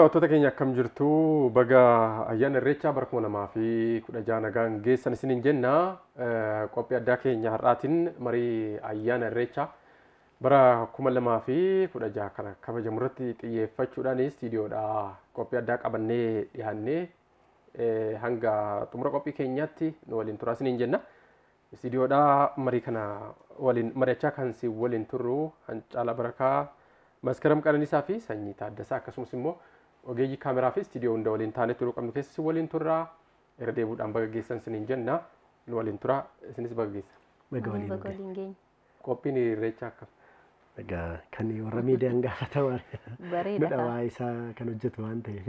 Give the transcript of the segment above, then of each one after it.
Daawwattoota keenya, akkam jirtu? Baga ayyaana Irreechaa bara 2016 nagaan geessan isiniin jenna. Qophii addaa keenya har'aatiin marii ayyaana Irreechaa bara 2016 kana kabajamu irratti xiyyeeffachuudhaan istiidiyoodhaa qophii addaa qabannee dhiyaannee, hanga xumura qophii keenyaatti nu waliin turaa isiniin jenna. Istiidiyoodhaa marii kana waliin mari'achaa kan si waliin turru Hancaalaa Barakaa, Maskaram Qananiisaa fi Sanyii Taaddasaa, akkasumas immoo ogeeyyii kaameraa fi istiidiyoo hunda waliin taanee turuu qabnu keessa si waliin turraa. Irra deebuudhaan baga geessan isiniin jenna. Nu waliin turaa, isinis baga geessan. Baga waliin Baga waliin geenye. Qophiin Irreechaa akkam? Egaa kan warra miidiyaan gaafataman Bareeda. nudha, waa isaa kan hojjetu waan ta'eef.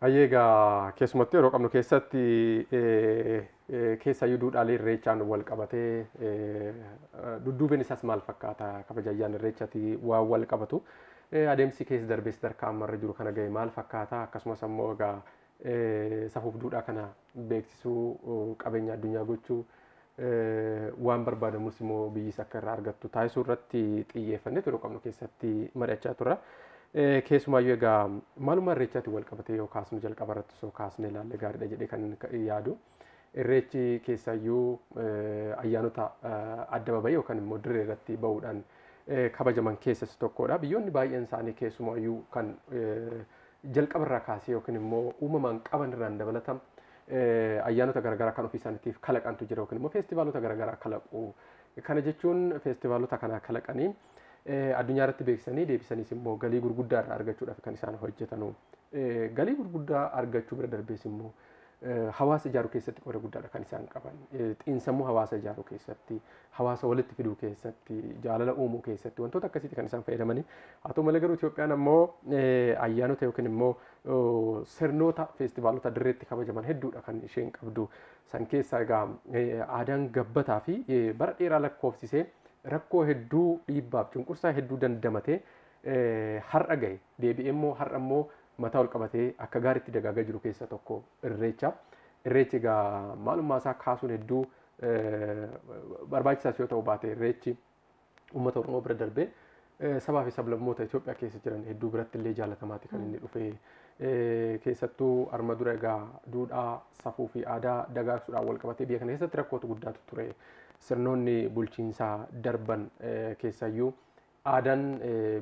Hayyee, egaa keessumattuu yeroo qabnu keessatti keessaayyuu duudhaalee Irreechaan wal qabatee, dudduubeen isaas maal fakkaata, kabaja ayyaana Irreechaati waan wal qabatu, adeemsi keessa darbee sadarkaa ammarra jiru kana ga'e maal fakkaata, akkasumas ammoo egaa safuuf duudhaa kana beeksisuu, qabeenya addunyaa gochuu, waan barbaadamus immoo biyyis akka irraa argattu taasisuu irratti xiyyeeffannee yeroo qabnu keessatti mari'achaa turra. Keessumaayyuu egaa maalummaa Irreechaatti wal qabatee yoo kaasnu, jalqaba irratti osoo kaasnee ilaalle gaariidha jedhee kan yaadu. Irreechi keessaayyuu ayyaanota adda babayii yookaan immoo dirree irratti bahuudhaan kabajaman keessas tokkodha. Biyyoonni baay'een isaanii keessumaayyuu kan jalqaba irraa kaasee yookiin immoo uumamaan qaban irraan dabalatan ayyaanota garaagaraa kan ofii isaaniitiif kalaqantu jira, yookiin immoo feestivaalota garaagaraa kalaqu. Kana jechuun feestivaalota kana kalaqanii addunyaa irratti beeksisanii, deebisaniis immoo galii gurguddaa irraa argachuudhaaf kan isaan hojjetanu. Galii gurguddaa argachuu bira darbees immoo hawaasa ijaaruu keessatti qooda guddaadha kan isaan qaban. Xiinsammuu hawaasa ijaaruu keessatti, hawaasa walitti fiduu keessatti, jaalala uumuu keessatti wantoota akkasiitti kan isaan fayyadamanii. Haa ta'u malee garuu Itoophiyaan ammoo ayyaanota yookiin immoo sirnoota feestivaalota dirreetti kabajaman hedduudha kan isheen qabdu. San keessaa egaa aadaan gabbataa fi bara dheeraa lakkoofsisee, rakkoo hedduu, dhiibbaaf cunqursaa hedduu dandamatee har'a gahe, deebi'ee immoo har'a immoo mataa ol qabatee akka gaariitti dagaagaa jiru keessaa tokko Irreecha. Irreechi egaa maalummaa isaa kaasuun hedduu barbaachisaas yoo ta'u baate, Irreechi uummata Oromoo bira darbee sabaa fi sablammoota Itoophiyaa keessa jiran hedduu biratti illee jaalatamaati kan inni dhufe. Keessattuu arma dura egaa duudhaa, safuu fi aadaa dagaagsuudhaan wal qabatee biyya kana keessatti rakkootu guddaatu ture. Sirnoonni bulchiinsaa darban keessayyuu aadaan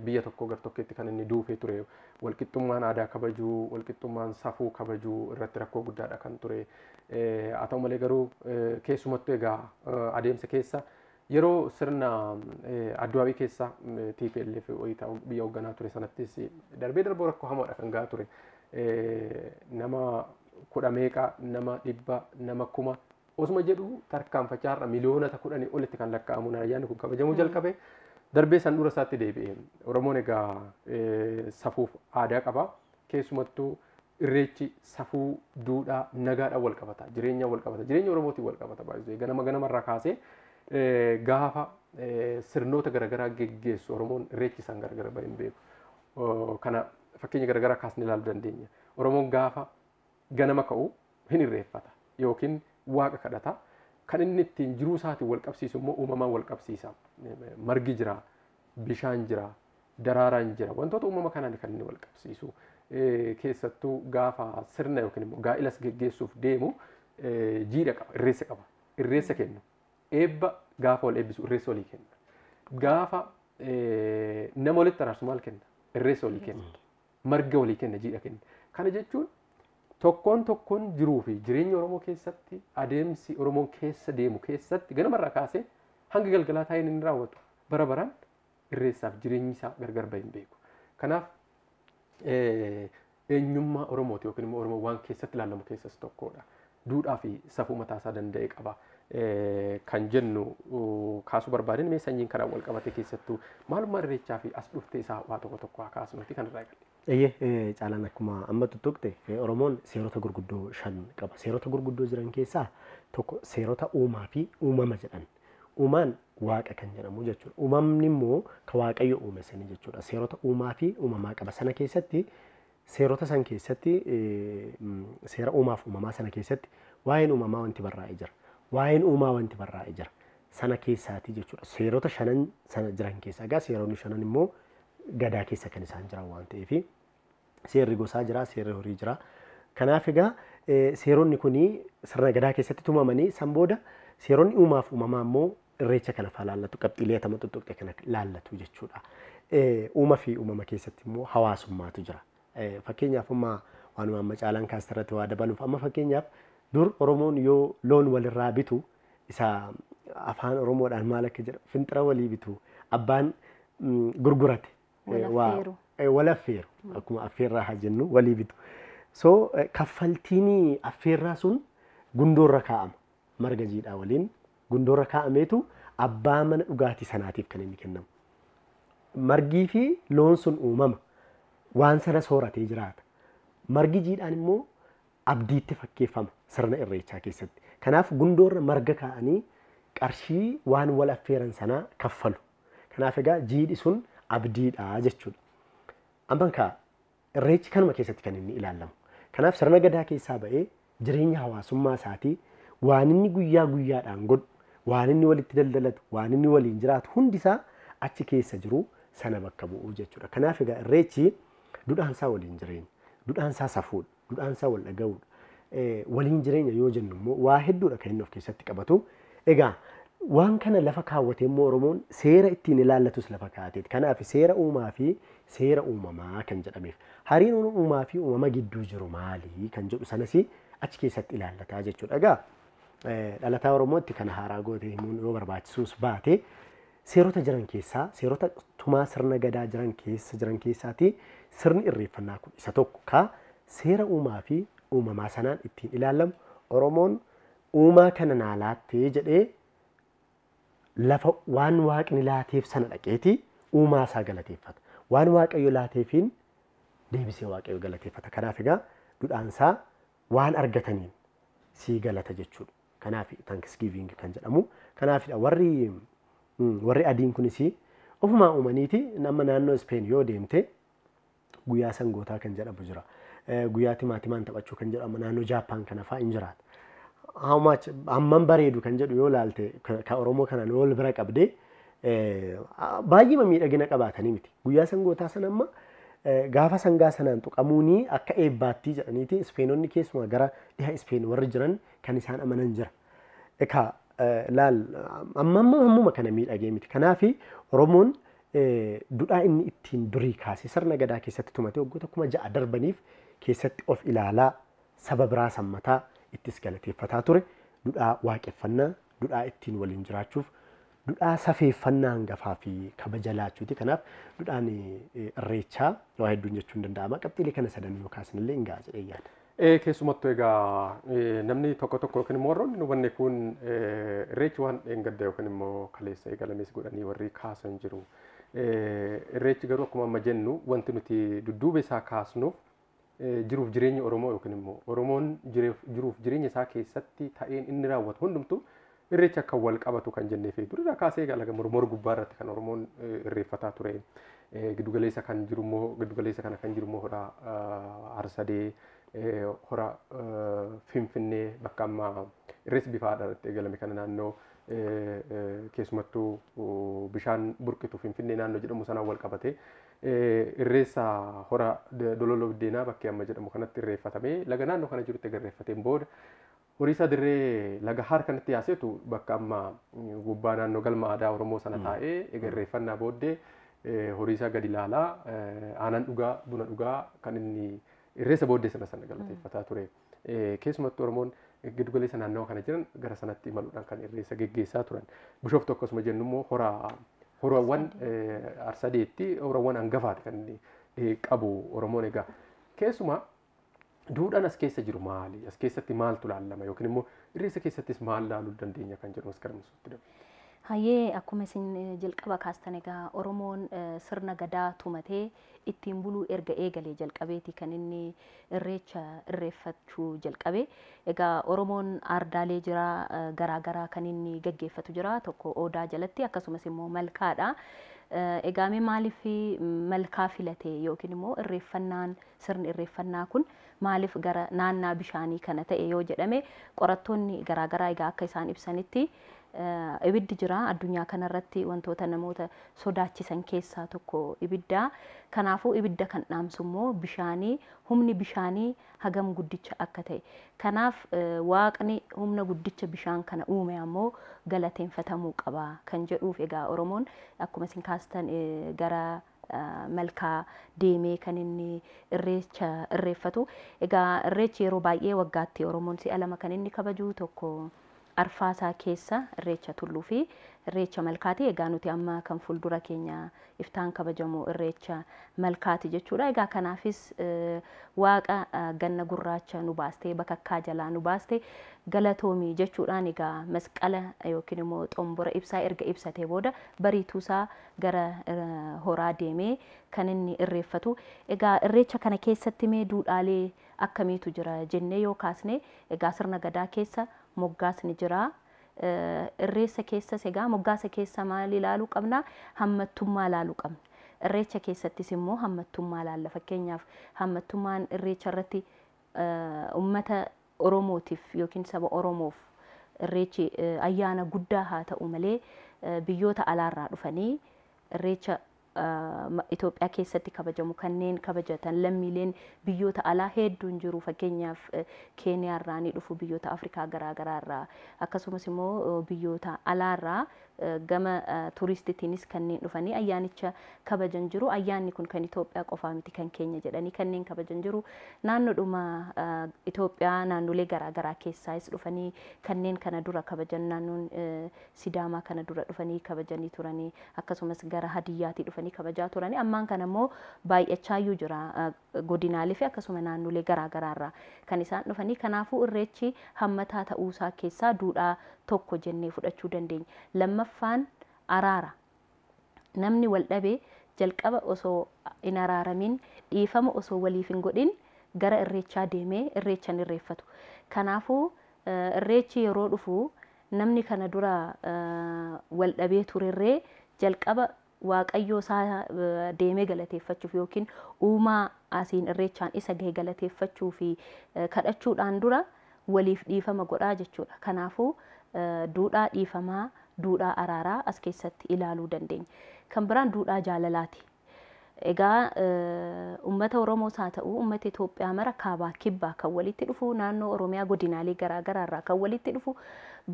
biyya tokkoo gar tokkeetti kan inni duufee ture. Walqixxummaan aadaa kabajuu, walqixxummaan safuu kabajuu irratti rakkoo guddaadha kan ture. Haa ta'u malee garuu keessumattuu egaa adeemsa keessa yeroo sirna addawaabii keessa TPLF biyya hoogganaa ture sanattis darbee darboo rakkoo hamaadha kan gahaa ture. Nama kudha meeqa, nama 100, nama 1000 osuma jedhu tarkaanfachaa har'a miliyoonata 10 olitti kan lakkaa'amu ayyaanni kun kabajamuu jalqabe. Darbee san dura isaatti deebi'e. Oromoon egaa safuuf aadaa qaba. Keessumattuu Irreechi safuu, duudhaa, nagaadhaan wal qabata. Jireenyaan wal qabata. Jireenya Oromootiin wal qabata baay'ee. Ganama ganamarraa kaasee gaafa sirnoota garaagaraa geggeessu Oromoon Irreechi isaan gargar bahee hin beeku. Kana fakkeenya garaagaraa kaasnee ilaaluu dandeenya. Oromoon gaafa ganama ka'u hin irreeffata yookiin waaqa kadhata. Kan inni ittiin jiruu isaatiin wal qabsiisu immoo uumamaan wal qabsiisa. Margi jira, bishaan jira, daraaraan jira. Wantoota uumama kanaan kan inni wal qabsiisu. Keessattuu gaafa sirna yookiin immoo gaa'ilas geggeessuuf deemu jiidha qaba, irreessa qaba. Irreessa kennu. Eebba gaafa wal eebbisu irreessa walii kenna. Gaafa nama walitti araarsu maal kenna? Irreessa walii kenna. Marga walii kenna, jiidha kenna. Kana jechuun tokkoon tokkoon jiruu fi jireenya Oromoo keessatti, adeemsi Oromoon keessa deemu keessatti, ganamarraa kaasee hanga galgalaa taa'een inni raawwatu bara baraan irreessaaf jireenyi isaa gargar bahee hin beeku. Kanaaf eenyummaa Oromooti yookiin immoo Oromoo waan keessatti ilaalamu keessas tokkodha. Duudhaa fi safuu mataa isaa danda'e qaba. Kan jennu kaasuu barbaadeen, mee Sanyiin kanaan wal qabate keessattuu maalummaa Irreechaa fi as dhuftee isaa waa tokko tokko haa kaasnuti kan irraa eegalle. Eeyyee, Caalaan akkuma amma tuttuqte Oromoon seerota gurguddoo shan qaba. Seerota gurguddoo jiran keessaa tokko seerota uumaa fi uumama jedhan. Uumaan waaqa kan jedhamu jechuudha. Uumamni immoo kan Waaqayyo uume sani jechuudha. Seerota uumaa fi uumamaa qaba. Sana keessatti, seerota san keessatti, seera uumaaf uumamaa sana keessatti waa'een uumamaa wanti barraa'ee jira. Waa'een uumaa wanti barraa'ee jira. Sana keessaati jechuudha. Seerota shanan sana jiran keessaa egaa seeronni shanan immoo gadaa keessa kan isaan jiran waan ta'eef. Seerri gosaa jira, seerri horii jira. Kanaaf egaa seeronni kuni sirna gadaa keessatti tumamanii san booda seeronni uumaaf uumamaa immoo irreecha kana faa laallatu, qabxiilee atama tuttuqxe kana laallatu jechuudha. Uuma fi uumama keessatti immoo hawaasummaatu jira. Fakkeenyaaf amma waanuma amma Caalaan kaastarratti waa dabaluuf, amma fakkeenyaaf dur Oromoon yoo loon walirraa bitu, isa afaan Oromoodhaan maal akka jedhamu, finxira walii bitu, abbaan gurgurate wal affeeru, akkuma affeerraa haa jennu, walii bitu. So kaffaltiin affeerraa sun gundoorra kaa'ama. Marga jiidhaa waliin gundoorra kaa'ameetu abbaa mana dhugaatii sanaatiif kan inni kennamu. Margii fi loon sun uumama. Waan sana sooratee jiraata. Margi jiidhaan immoo abdiitti fakkeeffama sirna irreechaa keessatti. Kanaaf gundoorra marga kaa'anii qarshii waan wal affeeran sanaa kaffalu. Kanaaf egaa jiidhi sun abdiidha jechuudha. Amma kaa irreechi kanuma keessatti kan inni ilaalamu. Kanaaf sirna gadaa keessaa ba'ee jireenya hawaasummaa isaatii, waan inni guyyaa guyyaadhaan godhu, waan inni walitti daldalatu, waan inni waliin jiraatu hundisaa achi keessa jiru sana bakka bu'u jechuudha. Kanaaf egaa irreechi duudhaansaa waliin jireenya, duudhaansaa safuudha, duudhaansaa wal dhaga'uudha. Waliin jireenya yoo jennu immoo waa hedduudha kan inni of keessatti qabatu. Egaa waan kana lafa kaawwatee immoo Oromoon seera ittiin ilaallatus lafa kaa'ateeti. Kanaaf seera uumaa fi seera uumamaa kan jedhameef. Hariiroon uumaa fi uumama gidduu jiru maali kan jedhu sanas achi keessatti ilaallataa jechuudha. Egaa dhalataa Oromootti kana haaraa gootee himuun yoo barbaachisuus baate, seerota jiran keessaa, seerota tumaa sirna gadaa jiran keessa jiran keessaatii sirni irreeffannaa kun isa tokko ka seera uumaa fi uumamaa sanaan ittiin ilaalamu. Oromoon uumaa kana naa laattee jedhee lafa waan waaqni laateef sana dhaqeeti uumaa isaa galateeffata. Waan waaqayyo laateefiin deebisee waaqayyo galateeffata. Kanaaf egaa duudhaansaa waan argataniin sii galata jechuudha. Kanaaf thanksgiving kan jedhamu. Kanaafidha warri adiin kunis ofumaa uumaniiti. Nama naannoo Speen yoo deemte guyyaa sangootaa kan jedhamu jira. Guyyaa timaatimaan taphachuu kan jedhamu naannoo Jaappaan kana fa'aa hin jiraata. How much hammam bareedu kan jedhu yoo laalte, ka Oromoo kanaan yoo wal bira qabdee, baay'ee miidhagina qabaatanii miti. Guyyaa sangootaa sana amma gaafa sangaa sanaan tuqamuunii akka eebbaattii jedhaniiti Ispeenonni keessumaa gara dhiha Ispeen warri jiran kan isaan amanan jira. Egaa laal, amma amma hammuma kana miidhagee miti. Kanaafi Oromoon duudhaa inni ittiin durii kaasee sirna gadaa keessatti tumate waggoota 6000 darbaniif keessatti of ilaalaa, saba biraa sammataa, ittis galateeffataa ture. Duudhaa waaqeffannaa, duudhaa ittiin waliin jiraachuuf, duudhaa safeeffannaa hangafaa fi kabaja laachuuti. Kanaaf duudhaan irreechaa waa hedduun jechuun danda'ama. Qabxiilee kana sadan yoo kaasanillee hin ga'a jedhee yaada. Keessumattuu egaa namni tokko tokko yookiin immoo warroonni nu hubanne kun irreechi waan dheengadda yookiin immoo kaleessa eegalames godhanii warri kaasan jiru. Irreechi garuu akkuma amma jennu wanti nuti dudduuba isaa kaasnuuf jiruuf jireenya Oromoo yookiin immoo Oromoon jiruuf jireenya isaa keessatti ta'een inni raawwatu hundumtu irreecha akka wal qabatu kan jennee fi durirraa kaasee egaa laga mormor gubbaa irratti kan Oromoon irreeffataa ture. Giddugaleessa kan jiru immoo, giddugaleessa kana kan jiru immoo hora Harsadee, hora Finfinnee, bakka amma irreessi bifa aadaa irratti eegalame kana naannoo keessumattuu bishaan burqitu Finfinnee naannoo jedhamu sanaan wal qabate, irreessa hora Dololoo Biddeenaa bakkee amma jedhamu kanatti irreeffatamee laga naannoo kana jirutti irreeffateen booda horiisaa dirree laga har kanatti yaaseetu bakka amma gubbaa naannoo galma aadaa Oromoo sana taa'ee egaa irreeffannaa booddee horiisaa gadi ilaalaa, aanan dhugaa, buna dhugaa kan inni irreessa booddee sana sana galateeffataa ture. Keessumattuu Oromoon giddugaleessa naannawa kana jiran gara sanatti imaluudhaan kan irreessa geggeessaa turan. Bishooftu akkasuma jennu immoo hora horawwan Arsadeetti horawwan hangafaati kan inni qabu Oromoon egaa. Keessumaa duudhaan as keessa jiru maali? As keessatti maaltu laallama? Yookiin immoo irreessa keessattis maal laaluu dandeenya kan jedhu Maskarama suutti dabalu. Hayyee, akkuma isin jalqaba kaastan egaa Oromoon sirna gadaa tumatee ittiin buluu erga eegalee jalqabeeti kan inni irreecha irreeffachuu jalqabe. Egaa Oromoon ardaalee jira garaa garaa kan inni gaggeeffatu jira, tokko odaa jalatti, akkasumas immoo malkaadha. Egaa mee maaliif malkaa filate yookiin immoo irreeffannaan, sirni irreeffannaa kun maaliif gara naannaa bishaanii kana ta'e yoo jedhame, qorattoonni garaagaraa egaa akka isaan ibsanitti Ibiddi jira addunyaa kanarratti wantoota namoota sodaachisan keessaa tokko ibidda. Kanaafuu ibidda kan dhaamsu immoo bishaanii, humni bishaanii hagam guddicha akka ta'e. Kanaaf waaqni humna guddicha bishaan kana uume ammoo galateeffatamuu qaba kan jedhuuf egaa Oromoon akkuma isin kaastan gara malkaa deemee kan inni irreecha irreeffatu. Egaa irreechi yeroo baay'ee waggaatti Oromoon si'a lama kan inni kabaju, tokko arfaasaa keessa irreecha tulluu fi irreecha malkaati. Egaa nuti amma kan fuuldura keenya iftaan kabajamu irreecha malkaati jechuudha. Egaa kanaafis waaqa ganna gurraacha nu baastee, bakakkaa jalaa nu baaste, galatoomii jechuudhaan egaa masqala yookiin immoo xombora ibsaa erga ibsatee booda bariituusaa gara horaa deemee kan inni irreeffatu. Egaa irreecha kana keessatti mee duudhaalee akkamiitu jira jennee yoo kaasne, egaa sirna gadaa keessa moggaasni jira. Irreessa keessas egaa moggaasa keessa maal ilaaluu qabna? Hammattummaa ilaaluu qabna. Irreecha keessattis immoo hammattummaa ilaalla. Fakkeenyaaf hammattummaan irreecha irratti uummata Oromootiif yookiin saba Oromoof irreechi ayyaana guddaa haa ta'u malee, biyyoota alaarraa dhufanii irreecha Itoophiyaa keessatti kabajamu kanneen kabajatan lammiileen biyyoota alaa hedduun jiru. Fakkeenyaaf Keeniyaarraa ni dhufu, biyyoota Afrikaa garaagaraarraa, akkasumas immoo biyyoota alaarraa gama tuuristiitiinis kanneen dhufanii ayyaanicha kabajan jiru. Ayyaanni kun kan Itoophiyaa qofaa miti, kan keenya jedhanii kanneen kabajan jiru. Naannoodhuma Itoophiyaa naannolee garaagaraa keessaas dhufanii kanneen kana dura kabajan, naannoon Sidaamaa kana dura dhufanii kabajanii turanii, akkasumas gara Hadiyyaatii dhufanii kabajaa turanii, ammaan kana immoo baay'achaayyuu jira godinaalee fi akkasuma naannolee garaagaraarraa kan isaan dhufanii. Kanaafuu irreechi hammataa ta'uusaa keessaa duudhaa tokko jennee fudhachuu dandeenya. Lammaffaan araara. Namni wal dhabee jalqaba osoo hin araaramin, dhiifama osoo waliif hin godhin gara irreechaa deemee irreechan irreeffatu. Kanaafuu irreechi yeroo dhufu namni kana dura wal dhabee turerree jalqaba waaqayyoo isaa deemee galateeffachuuf yookiin uumaa asiin irreechaan isa gahe galateeffachuu fi kadhachuudhaan dura waliif dhiifama godhaa jechuudha. Kanaafuu duudhaa dhiifamaa, duudhaa araaraa as keessatti ilaaluu dandeenya. Kan biraan duudhaa jaalalaati. Egaa uummata Oromoos haa ta'u uummata Itoophiyaa mara kaabaa kibbaa kan walitti dhufu, naannoo Oromiyaa godinaalee garaagaraa irraa kan walitti dhufu,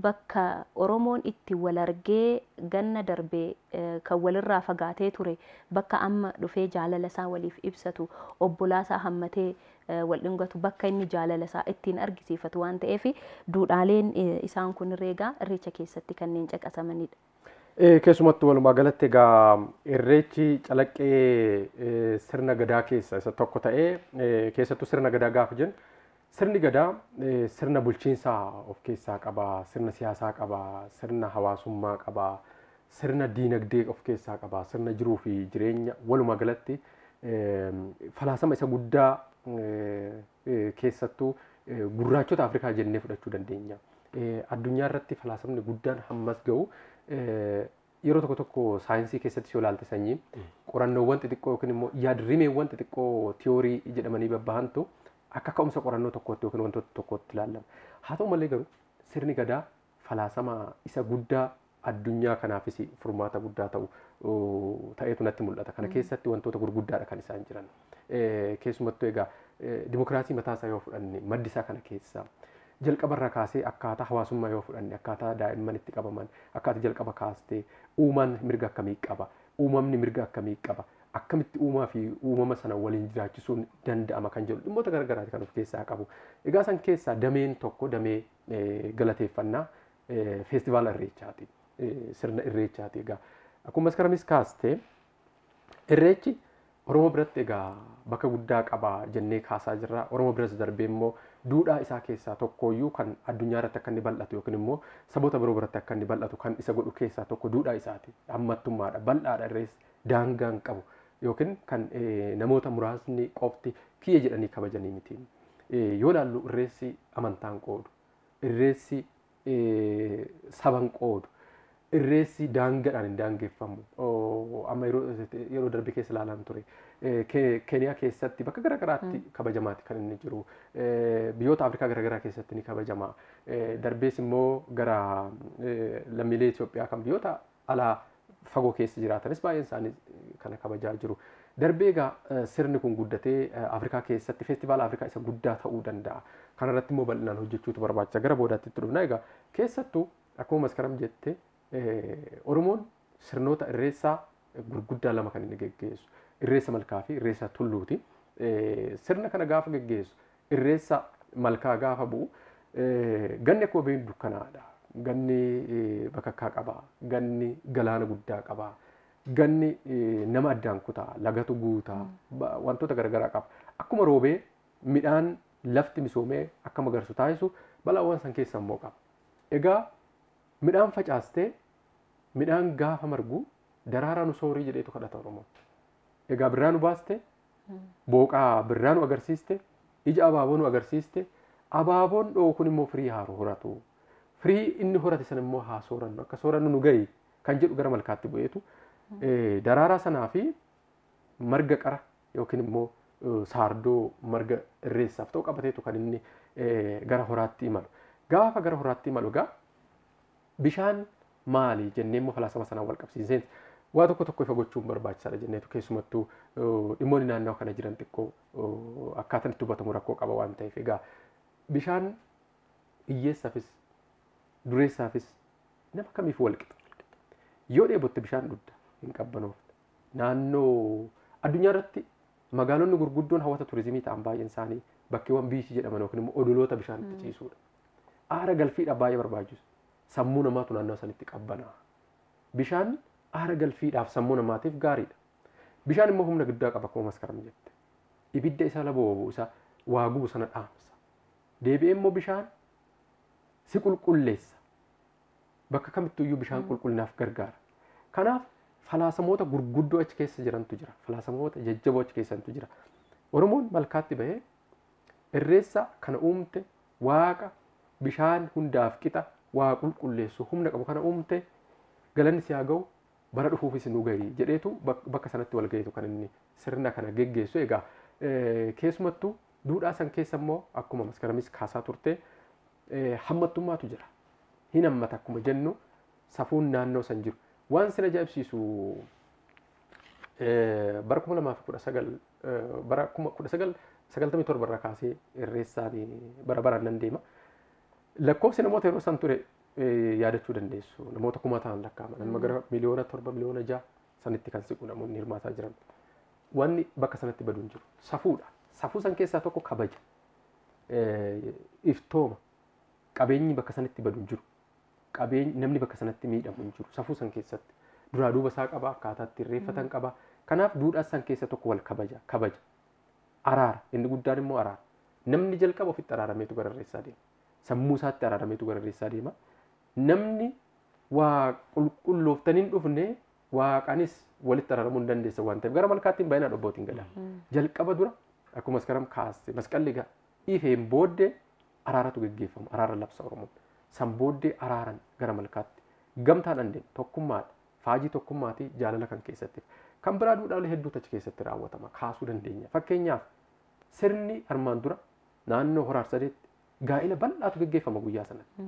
bakka Oromoon itti wal argee ganna darbee kan walirraa fagaatee ture bakka amma dhufee jaalala isaa waliif ibsatu, obbolaa isaa hammatee wal dhungatu, bakka inni jaalala isaa ittiin argisiifatu waan ta'eef duudhaaleen isaan kun egaa irreecha keessatti kanneen caqasamanidha. Keessumattuu walumaa galatti egaa irreechi calaqqee sirna gadaa keessa isa tokko ta'ee, keessattuu sirna gadaa gaafa jennu sirni gadaa sirna bulchiinsaa of keessaa qaba, sirna siyaasaa qaba, sirna hawaasummaa qaba, sirna diinagdee of keessaa qaba, sirna jiruu fi jireenya, walumaa galatti falaasama isa guddaa keessattuu gurraachota Afrikaa jennee fudhachuu dandeenya. Addunyaa irratti falaasamni guddaan hammas ga'u yeroo tokko tokko saayinsii keessatti yoo ilaalte sanyii qorannoowwan xixiqqoo yookiin immoo yaadrimeewwan xixiqqoo tiyoorii jedhamanii babbahantu akka ka'umsa qorannoo tokkootti yookiin wantoota tokkootti ilaalama. Haa ta'u malee garuu sirni gadaa falaasama isa guddaa addunyaa kanaafis furmaata guddaa ta'u ta'eetu natti mul'ata. Kana keessatti wantoota gurguddaadha kan isaan jiran. Keessumattuu egaa dimokiraasii mataa isaa yoo fudhanne maddi isaa kana keessa. Jalqabarraa kaasee akkaataa hawaasummaa yoo fudhanne, akkaataa daa'imman itti qabaman, akkaataa jalqaba kaastee uumaan mirga akkamii qaba, uumamni mirga akkamii qaba, akkamitti uumaa fi uumama sana waliin jiraachisuun danda'ama kan jedhu dhimmoota garaagaraati kan of keessaa qabu. Egaa san keessaa dameen tokko damee galateeffannaa feestivaala irreechaati. Sirna irreechaati egaa. Akkuma Maskaramis kaastee irreechi Oromoo biratti egaa bakka guddaa qaba jennee kaasaa jirra. Oromoo biras darbee immoo duudhaa isaa keessaa tokkoyyuu kan addunyaa irratti akka inni bal'atu yookiin immoo saboota biroo biratti akka inni bal'atu kan isa godhu keessaa tokko duudhaa isaati. Hammattummaadha. Bal'aadha, irrees daangaa hin qabu yookiin kan namoota muraasni qofti kiyya jedhanii kabajanii miti. Yoo ilaallu irreessi amantaan qoodu, irreessi saban qoodu. Irreessi daangaadhaan hin daangeffamu. Amma yeroo darbe keessa ilaalaan ture. Keeniyaa keessatti bakka garaagaraatti kabajamaati kan inni jiru. Biyyoota Afrikaa garaagaraa keessatti ni kabajama. Darbees immoo gara lammiilee Itoophiyaa kan biyyoota alaa fagoo keessa jiraatanis baay'een isaanii kana kabajaa jiru. Darbee egaa sirni kun guddatee Afrikaa keessatti feestivaala Afrikaa isa guddaa ta'uu danda'a. Kanarratti immoo bal'inaan hojjechuutu barbaachisa. Gara boodaatti itti dhufna. Egaa keessattuu akkuma Maskaram jette Oromoon sirnoota irreessaa gurguddaa lama kan inni geggeessu. Irreessa malkaa fi irreessa tulluuti. Sirna kana gaafa geggeessu irreessa malkaa gaafa bu'u ganni akkuma beeknu dukkanaadha. Ganni bakakkaa qaba. Ganni galaana guddaa qaba. Ganni nama addaan kutaa, lagatu guutaa, wantoota garaagaraa qaba. Akkuma roobee midhaan lafti misoomee akka magarsu taasisu balaawwan san keessa immoo qaba. Egaa midhaan facaastee midhaan gaafa margu daraaraa nu soorii jedheetu kadhata Oromoon. Egaa birraa nu baaste, booqaa birraa nu agarsiiste, ija abaaboo nu agarsiiste, abaaboon dhoo'u kun immoo firii haa horatu. Firii inni horate sana immoo haa soorannu, akka soorannu nu gahi kan jedhu gara malkaatti bu'eetu daraaraa sanaa fi marga qara yookiin immoo saardoo marga irreessaaf ta'u qabateetu kan inni gara horaatti imalu. Gaafa gara horaatti imalu egaa bishaan maali jennee immoo falaasama sanaan wal qabsiiseen waa tokko tokko ifa gochuun barbaachisaadha jenneetu keessumattuu dhimmoonni naannoo kana jiran xiqqoo akkaataan itti hubatamu rakkoo qaba waan ta'eef egaa bishaan hiyyeessaafis dureessaafis nama kamiif wal qixa. Yoo dheebotte bishaan dhugda hin qabbanoofne. Naannoo addunyaa irratti magaalonni gurguddoon hawwata turizimii ta'an baay'een isaanii bakkeewwan biichii jedhaman yookiin immoo odoloota bishaan itti ciisuudha. Aara galfiidhaaf baay'ee barbaachisu. Sammuu namaatu naannoo sanitti qabbanaa. Bishaan aara galfiidhaaf sammuu namaatiif gaariidha. Bishaan immoo humna guddaa qaba akkuma Maskaram jette. Ibidda isa laboobu isa waa gubu sana dhaamsa. Deebi'ee immoo bishaan si qulqulleessa. Bakka kamittuyyuu bishaan qulqullinaaf gargaara. Kanaaf falaasamoota gurguddoo achi keessa jirantu jira. Falaasamoota jajjaboo achi keessantu jira. Oromoon malkaatti bahee irreessa kana uumte waaqa bishaan hundaaf qixa waa qulqulleessu humna qabu kana uumte galanni si haa ga'u bara dhufuufis nu gahi jedheetu bakka sanatti wal gaheetu kan inni sirna kana geggeessu. Egaa keessumattuu duudhaa san keessa immoo akkuma Maskaramis kaasaa turte hammattummaatu jira. Hin hammata akkuma jennu safuun naannoo san jiru. Waan sin ajaa'ibsiisu bara 2019 bara 1997 irraa kaasee irreessaan bara baraan nan deema. Lakkoofsi namoota yeroo san ture yaadachuu dandeessu. Namoota kuma ta'an lakkaa'aman. Amma gara 7 miliyoona 6 sanitti kan siqu namoonni hirmaataa jiran. Wanni bakka sanatti badu hin jiru. Safuudha. Safuu san keessaa tokko kabaja. Iftooma. Qabeenyi bakka sanatti badu hin jiru. Qabeenyi namni bakka sanatti miidhamu hin jiru. Safuu san keessatti. Duraa duuba isaa qaba, akkaataa itti irreeffatan qaba. Kanaaf duudhaa san keessa tokko wal kabaja. Kabaja. Araara. Inni guddaan immoo araara. Namni jalqaba ofitti araarameetu gara irreessaa deema. Sammuu isaatti araarameetu gara irreessaa deema. Namni waa qulqullooftanii hin dhufne waaqanis walitti araaramuu hin dandeessa waan ta'eef gara malkaatti hin baay'inaan obbootiin gala. Jalqaba dura akkuma Maskaram kaaste masqalli egaa ifeen booddee araaratu geggeeffama. Araara labsa Oromoon. San booddee araaran gara malkaatti gamtaadhaan deema. Tokkummaadha. Faajii tokkummaatii jaalala kan keessatti. Kan biraa duudhaalee hedduutu achi keessatti raawwatama. Kaasuu dandeenya. Fakkeenyaaf sirni armaan dura naannoo Hora Arsadeetti gaa'ila bal'aatu geggeeffama guyyaa sanatti.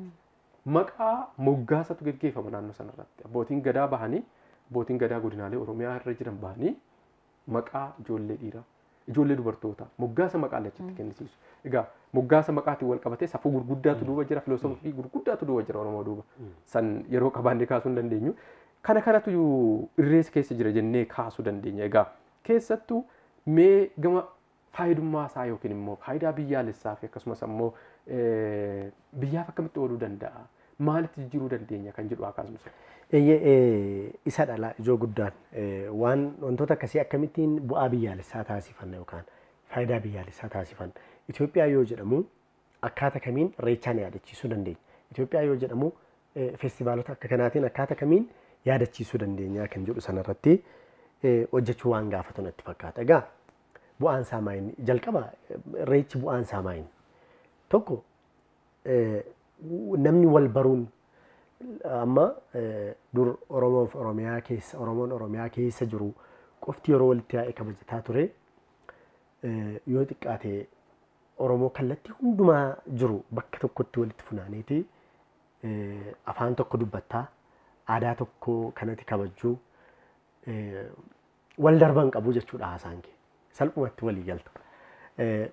Maqaa moggaasatu geggeeffama naannoo sanarratti. Abbootiin gadaa bahanii, abbootiin gadaa godinaalee Oromiyaa irra jiran bahanii maqaa ijoollee dhiiraa, ijoollee dubartootaa moggaasa maqaa achitti kennisiisu. Egaa moggaasa maqaatiin wal qabatee safuu gurguddaatu duuba jira, filosoofii gurguddaatu duuba jira Oromoo duuba. San yeroo qabaannee kaasuu hin dandeenyu. Kana kanatu irreessa keessa jira jennee kaasuu dandeenya. Egaa keessattuu mee gama faayidummaa isaa yookiin immoo faayidaa biyyaalessaa fi akkasumas immoo biyyaaf akkamitti ooluu danda'a? Maalitti jijjiiruu dandeenya kan jedhu akkasumas. Eeyyee isa dhala ijoo guddaan waan wantoota akkasii akkamittiin bu'aa biyyaalessaa taasifanna yookaan faayidaa biyyaalessaa taasifanna. Itoophiyaa yoo jedhamu akkaataa kamiin irreechaan yaadachiisuu dandeenya? Itoophiyaa yoo jedhamu feestivaalota akka kanaatiin akkaataa kamiin yaadachiisuu dandeenya kan jedhu sanarratti hojjechuu waan gaafatu natti fakkaata. Egaa bu'aan isaa maayini? Jalqaba irreechi bu'aan isaa maayini? Tokko namni wal baruun Amma dur Oromoof Oromiyaa keessa Oromoon Oromiyaa keessa jiru qofti yeroo walitti yaa'ee kabajataa ture yoo xiqqaate Oromoo kallattii hundumaa jiru bakka tokkotti walitti funaaneeti afaan tokko dubbattaa aadaa tokko kanatti kabajuu wal darban qabu jechuudha haasaan kee salphumatti walii galta.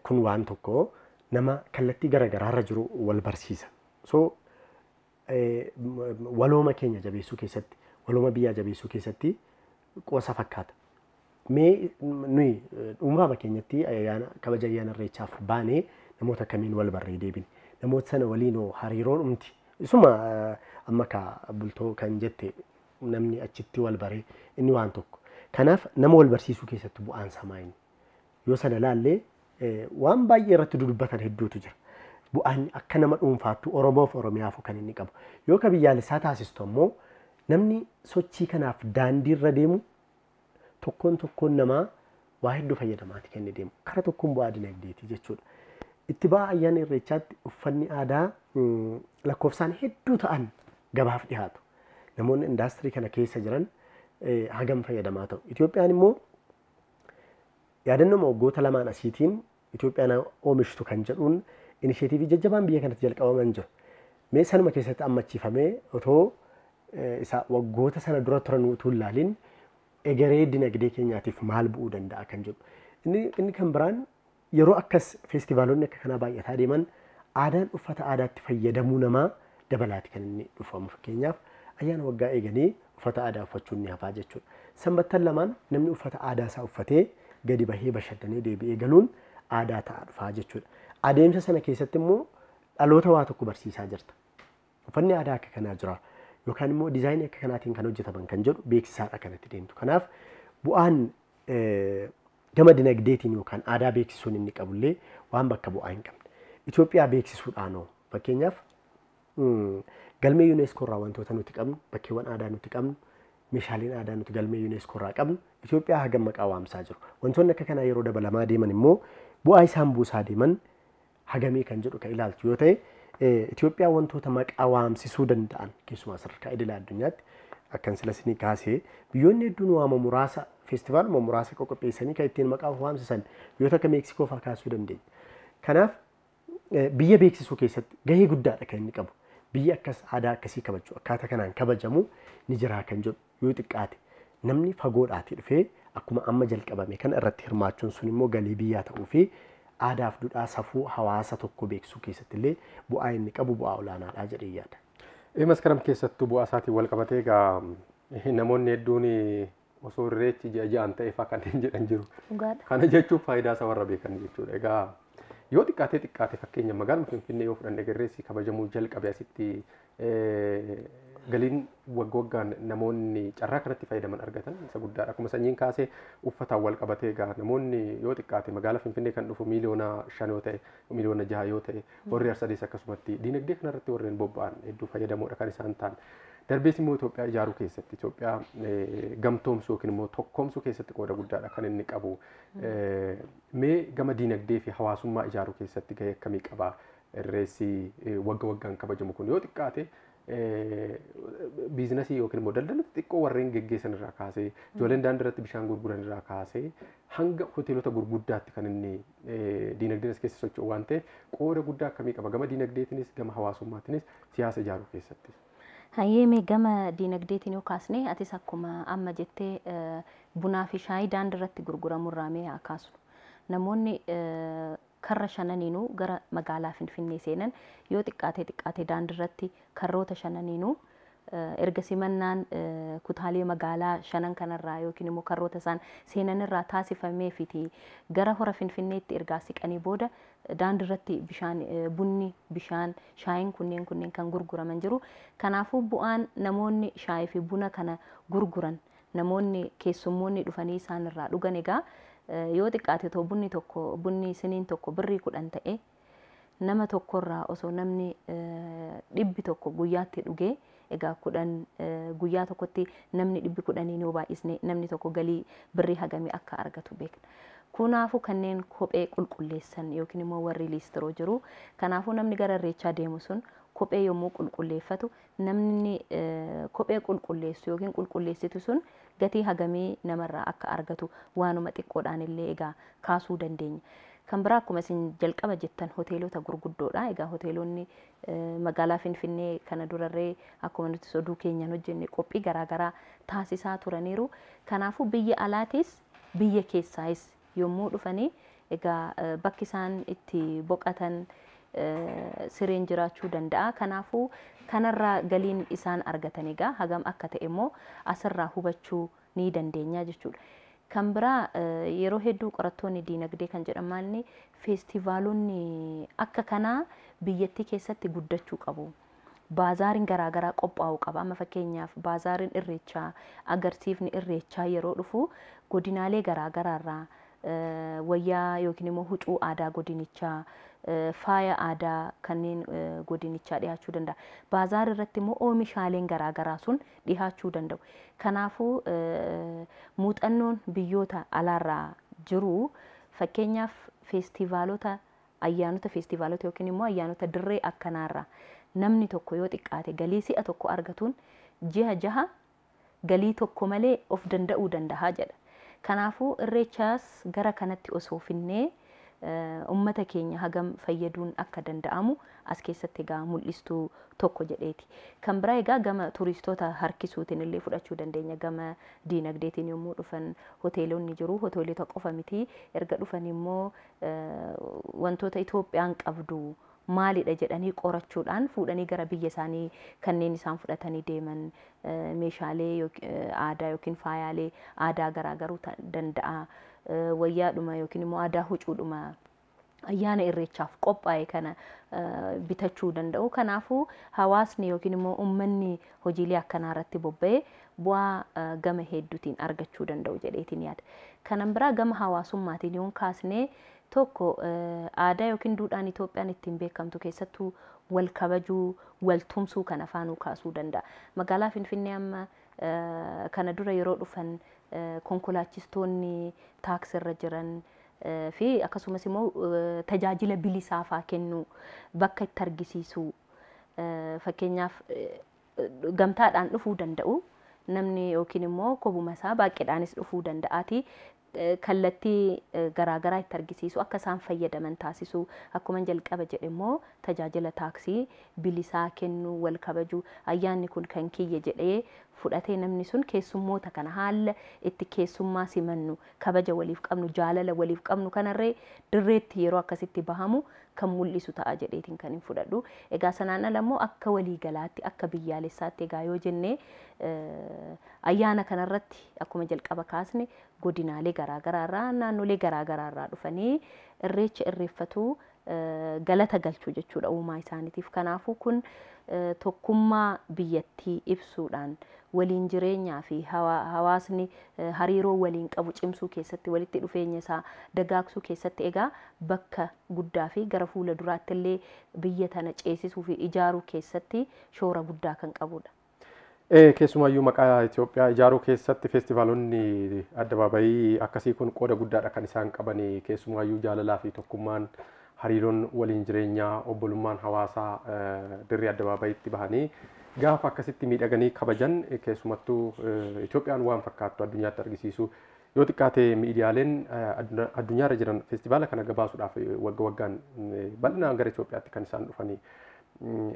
Kun waan tokko nama kallattii garaagaraarra jiru wal barsiisa. So walooma keenya jabeessuu keessatti walooma biyyaa jabeessuu keessatti qoosa fakkaata. Mee nuyi dhuunfaa keenyatti ayyaana kabaja ayyaana irreechaaf baanee namoota kamiin wal barree deebine namoota sana waliin hariiroon dhumti isuma amma ka bultoo kan jette namni achitti wal baree inni waan tokko. Kanaaf nama wal barsiisuu keessatti bu'aan samaa inni yoo sana laallee waan baay'ee irratti dudubbatan hedduutu jira. Bu'aan akka nama dhuunfaattu Oromoof Oromiyaaf kan inni qabu. Yoo ka biyyaalessaa taasistu ammoo namni sochii kanaaf daandii irra deemu tokkoon tokkoon namaa waa hedduu fayyadamaati kan inni deemu. Kara tokkoon bu'aa dinagdeeti jechuudha. Itti ba'a ayyaana irreechaatti uffanni aadaa lakkoofsaan hedduu ta'an gabaaf dhiyaatu. Namoonni indaastirii kana keessa jiran hagam fayyadamaa ta'u. Itoophiyaan immoo yaadannoo waggoota lamaan asiitiin Itoophiyaan oomishtu kan jedhuun inisheetiivii jajjabaan biyya kanatti jalqabaman jiru. Mee sanuma keessatti ammachiifamee otoo isa waggoota sana dura turan utuu hin ilaalin egeree dinagdee keenyaatiif maal bu'uu danda'a kan jedhu. Inni kan biraan yeroo akkas feestivaalonni akka kanaa baay'ataa deeman aadaan uffata aadaatti fayyadamuu namaa dabalaati kan inni dhufamu. Fakkeenyaaf ayyaana waggaa eeganii uffata aadaa uffachuun ni hafaa jechuudha. Sanbattan lamaan namni uffata aadaa isaa uffatee gadi bahee bashannanee deebi'ee galuun aadaa ta'aa dhufaa jechuudha. Adeemsa sana keessatti immoo dhaloota waa tokko barsiisaa jirta. Uffanni aadaa akka kanaa jira yookaan immoo diizaayinii akka kanaatiin kan hojjetaman kan jedhu beeksisaadha kanatti deemtu. Kanaaf bu'aan gama dinagdeetiin yookaan aadaa beeksisuun inni qabullee waan bakka bu'aa hin qabne. Itoophiyaa beeksisuudhaanoo fakkeenyaaf galmee UNESCO irraa wantoota nuti qabnu, bakkeewwan aadaa nuti qabnu, meeshaaleen aadaa nuti galmee UNESCO irraa qabnu Itoophiyaa hagam maqaa waamsaa jiru. Wantoonni akka kanaa yeroo dabalamaa deeman immoo bu'aa isaan buusaa deeman hagamii kan jedhu kan ilaaltu yoo ta'e Itoophiyaa wantoota maqaa waamsisuu danda'an keessumaa sadarkaa idila addunyaatti akkan sila isinii kaasee biyyoonni hedduun waama muraasa feestivaaluma muraasa qopheessanii kan ittiin maqaa waamsisan biyyoota akka Meeksikoo fa'aa kaasuu dandeenya. Kanaaf biyya beeksisuu keessatti gahee guddaadha kan inni qabu. Biyya akkas aadaa akkasii kabaju akkaataa kanaan kabajamu ni jira kan jedhu yoo xiqqaate namni fagoodhaatii dhufee akkuma amma jalqabame kana irratti hirmaachuun sun immoo galii biyyaa ta'uu fi aadaaf duudhaa safuu hawaasa tokko beeksisuu keessatti illee bu'aa inni qabu bu'aa olaanaadha jedhee yaada. Maskaram keessattuu bu'aa isaatiin wal qabatee egaa namoonni hedduun osoo irreechi ji'a ji'aan ta'e fa'aa kanneen jedhan jiru. Kana jechuun faayidaa isaa warra beekan jechuudha. Egaa yoo xiqqaatee xiqqaate fakkeenya magaaluma Finfinnee yoo fudhanne irreessi kabajamuu jalqabe asitti galiin wagga waggaan namoonni carraa kanatti fayyadaman argatan isa guddaadha. Akkuma sanyiin kaasee uffataan wal qabatee egaa namoonni yoo xiqqaate magaalaa Finfinnee kan dhufu 5 miiliyoona yoo ta'e 6 miiliyoona yoo ta'e warri Arsadees akkasumatti diinagdee kanarratti warreen bobba'an hedduu fayyadamoodha kan isaan ta'an. Darbees immoo Itoophiyaa ijaaruu keessatti Itoophiyaa gamtoomsuu yookiin immoo tokkoomsuu keessatti qooda guddaadha kan inni qabu. Mee gama diinagdee fi hawaasummaa ijaaruu keessatti gahee akkamii qaba? Irreessi wagga waggaan kabajamu kun yoo xiqqaate biizinasii yookiin immoo daldala xixiqqoo warreen geggeessan irraa kaasee ijoolleen daandii irratti bishaan gurguran irraa kaasee hanga hoteelota gurguddaatti kan inni diinagdeen as keessa socho'u waan ta'eef qooda guddaa akkamii qaba gama diinagdeetiinis gama hawaasummaatiinis siyaasa ijaaruu keessatti. Hayyee gama diinagdeetiin yoo kaasne atis akkuma amma jettee bunaa fi shaayii daandii irratti gurguramu irraa mee haa kaasnu. Namoonni karra shananiinuu gara magaalaa Finfinnee seenan yoo xiqqaatee xiqqaatee daandii irratti karroota shananiinuu erga simannaan kutaalee magaalaa shanan kanarraa yookiin immoo karroota isaan seenanirraa taasifameefiti gara hora Finfinneetti ergaa siqanii booda daandii irratti bishaan bunni bishaan shaayiin kunneen kan gurguraman jiru. Kanaafuu bu'aan namoonni shaayii fi buna kana gurguran namoonni keessummoonni dhufanii isaan irraa dhugan egaa yoo xiqqaate too bunni tokko bunni siniin tokko birrii 10 ta'e nama tokkorraa osoo namni 100 guyyaatti dhugee egaa 10 guyyaa tokkotti namni 110 yoo baay'isne namni tokko galii birrii hagamii akka argatu beekna. Kanaafuu kanneen kophee qulqulleessan yookiin immoo warri liistiroo jiru. Kanaafuu namni gara irreechaa deemu sun Kophee yommuu qulqulleeffatu namni kophee qulqulleessu yookiin qulqulleessitu sun gatii hagamii namarraa akka argatu waanuma xiqqoodhaan illee egaa kaasuu dandeenya. Kan biraa akkuma isin jalqaba jettan hoteelota gurguddoodha. Egaa hoteelonni magaalaa Finfinnee kana durarree akkuma nuti oduu keenyaan hojjenne qophii garaagaraa taasisaa turaniiru. Kanaafuu biyya alaatis biyya keessaayis yommuu dhufanii egaa bakki isaan itti boqotan sireen jiraachuu danda'a. Kanaafuu kanarraa galiin isaan argatan egaa hagam akka ta'e immoo asirraa hubachuu ni dandeenya jechuudha. Kan biraa yeroo hedduu qorattoonni diinagdee kan jedhaman feestivaalonni akka kanaa biyyattii keessatti guddachuu qabu. Baazaariin garaagaraa qophaa'uu qaba. Amma fakkeenyaaf baazaariin irreechaa, agarsiifni irreechaa yeroo dhufu godinaalee garaagaraarraa wayyaa yookiin immoo huccuu aadaa godinichaa, faaya aadaa kanneen godinichaa dhiyaachuu danda'a. Baazaar irratti immoo oomishaaleen garaagaraa sun dhiyaachuu danda'u. Kanaafuu muuxannoon biyyoota alaarraa jiru fakkeenyaaf feestivaalota ayyaanota feestivaalota yookiin immoo ayyaanota dirree akkanaarraa namni tokko yoo xiqqaate galii si'a tokko argatuun ji'a jaha galii tokko malee of danda'uu danda'a jedha. Kanaafuu irreechaas gara kanatti osoo finnee ummata keenya hagam fayyaduun akka danda'amu as keessatti egaa mul'istuu tokko jedheeti. Kan biraa egaa gama turistoota harkisuutiin illee fudhachuu dandeenya. Gama diinagdeetiin yommuu dhufan hoteelonni jiru. Hoteelota qofa miti. Erga dhufan immoo wantoota Itoophiyaan qabdu maalidha jedhanii qorachuudhaan fuudhanii gara biyya isaanii kanneen isaan fudhatanii deeman meeshaalee aadaa yookiin faayaalee aadaa garaagaruu danda'a. Wayyaadhuma yookiin immoo aadaa huccuudhuma ayyaana irreechaaf qophaa'e kana bitachuu danda'u. Kanaafuu hawaasni yookiin immoo uummanni hojiilee akkanaa irratti bobba'ee bu'aa gama hedduutiin argachuu danda'u jedheetiin yaada. Kanan biraa gama hawaasummaatiin yoon kaasnee tokko aadaa yookiin duudhaan Itoophiyaan ittiin beekamtu keessattuu wal kabajuu, wal tumsuu kan afaanuu kaasuu danda'a. Magaalaa Finfinnee amma kana dura yeroo dhufan konkolaachistoonni taaksirra jiran fi akkasumas immoo tajaajila bilisaa faa kennuu bakka itti argisiisuu fakkeenyaaf gamtaadhaan dhufuu danda'u namni yookiin immoo kobuma isaa baay'eedhaanis dhufuu danda'aati. Kallattii garaagaraa itti argisiisu akka isaan fayyadaman taasisuu akkuma jalqaba jedhe immoo tajaajila taaksii bilisaa kennuu wal kabajuu ayyaanni kun kan kiyya jedhee fudhatee namni sun keessummoota kana haala itti keessummaa simannu kabaja waliif qabnu jaalala waliif qabnu kanarree dirreetti yeroo akkasitti bahamu kan mul'isu ta'a jedheetiin kan hin fudhadhu. Egaa sanaan ala immoo akka waliigalaatti akka biyyaalessaatti egaa yoo jennee ayyaana kanarratti akkuma jalqaba kaasne godinaalee garaagaraarraa naannolee garaagaraarraa dhufanii irreecha irreeffatu galata galchuu jechuudha uumaa isaaniitiif. Kanaafuu kun tokkummaa biyyattii ibsuudhaan waliin jireenyaa fi hawaasni hariiroo waliin qabu cimsuu keessatti walitti dhufeenya isaa dagaagsuu keessatti egaa bakka guddaa fi gara fuula duraatti illee biyya tana ceesisuu fi ijaaruu keessatti shoora guddaa kan qabudha. Keessumaayyuu maqaa Itoophiyaa ijaaruu keessatti feestivaalonni addabaabayii akkasii kun qooda guddaadha kan isaan qaban keessumaayyuu jaalalaa fi tokkummaan hariiroon waliin jireenyaa obbolummaan hawaasaa dirree addabaabayiitti bahanii gaafa akkasitti miidhaganii kabajan keessumattuu Itoophiyaan waan fakkaattu addunyaatti argisiisu yoo xiqqaate miidiyaaleen addunyaarra jiran feestivaala kana gabaasuudhaaf wagga waggaan bal'inaan gara Itoophiyaatti kan isaan dhufanii.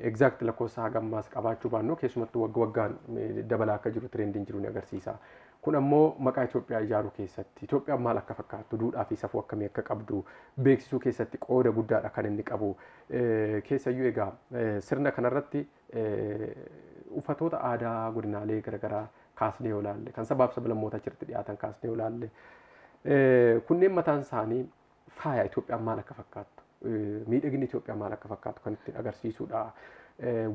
Exact lakkoofsa hagammaas qabaachuu baannu keessumattuu wagga waggaan dabalaa akka jiru tirendiin jiru ni agarsiisa. Kun ammoo maqaa Itoophiyaa ijaaruu keessatti Itoophiyaan maal akka fakkaattu duudhaa fi safuu akkamii akka qabdu beeksisuu keessatti qooda guddaadha kan inni qabu. Keessayyuu egaa sirna kanarratti uffatoota aadaa godinaalee garaagaraa kaasnee yoo ilaalle kan sabaaf sablammoota achirratti dhiyaatan kaasnee yoo ilaalle kunneen mataan isaanii faaya Itoophiyaan maal akka fakkaattu miidhaginni Itoophiyaa maal akka fakkaatu kan ittiin agarsiisudha.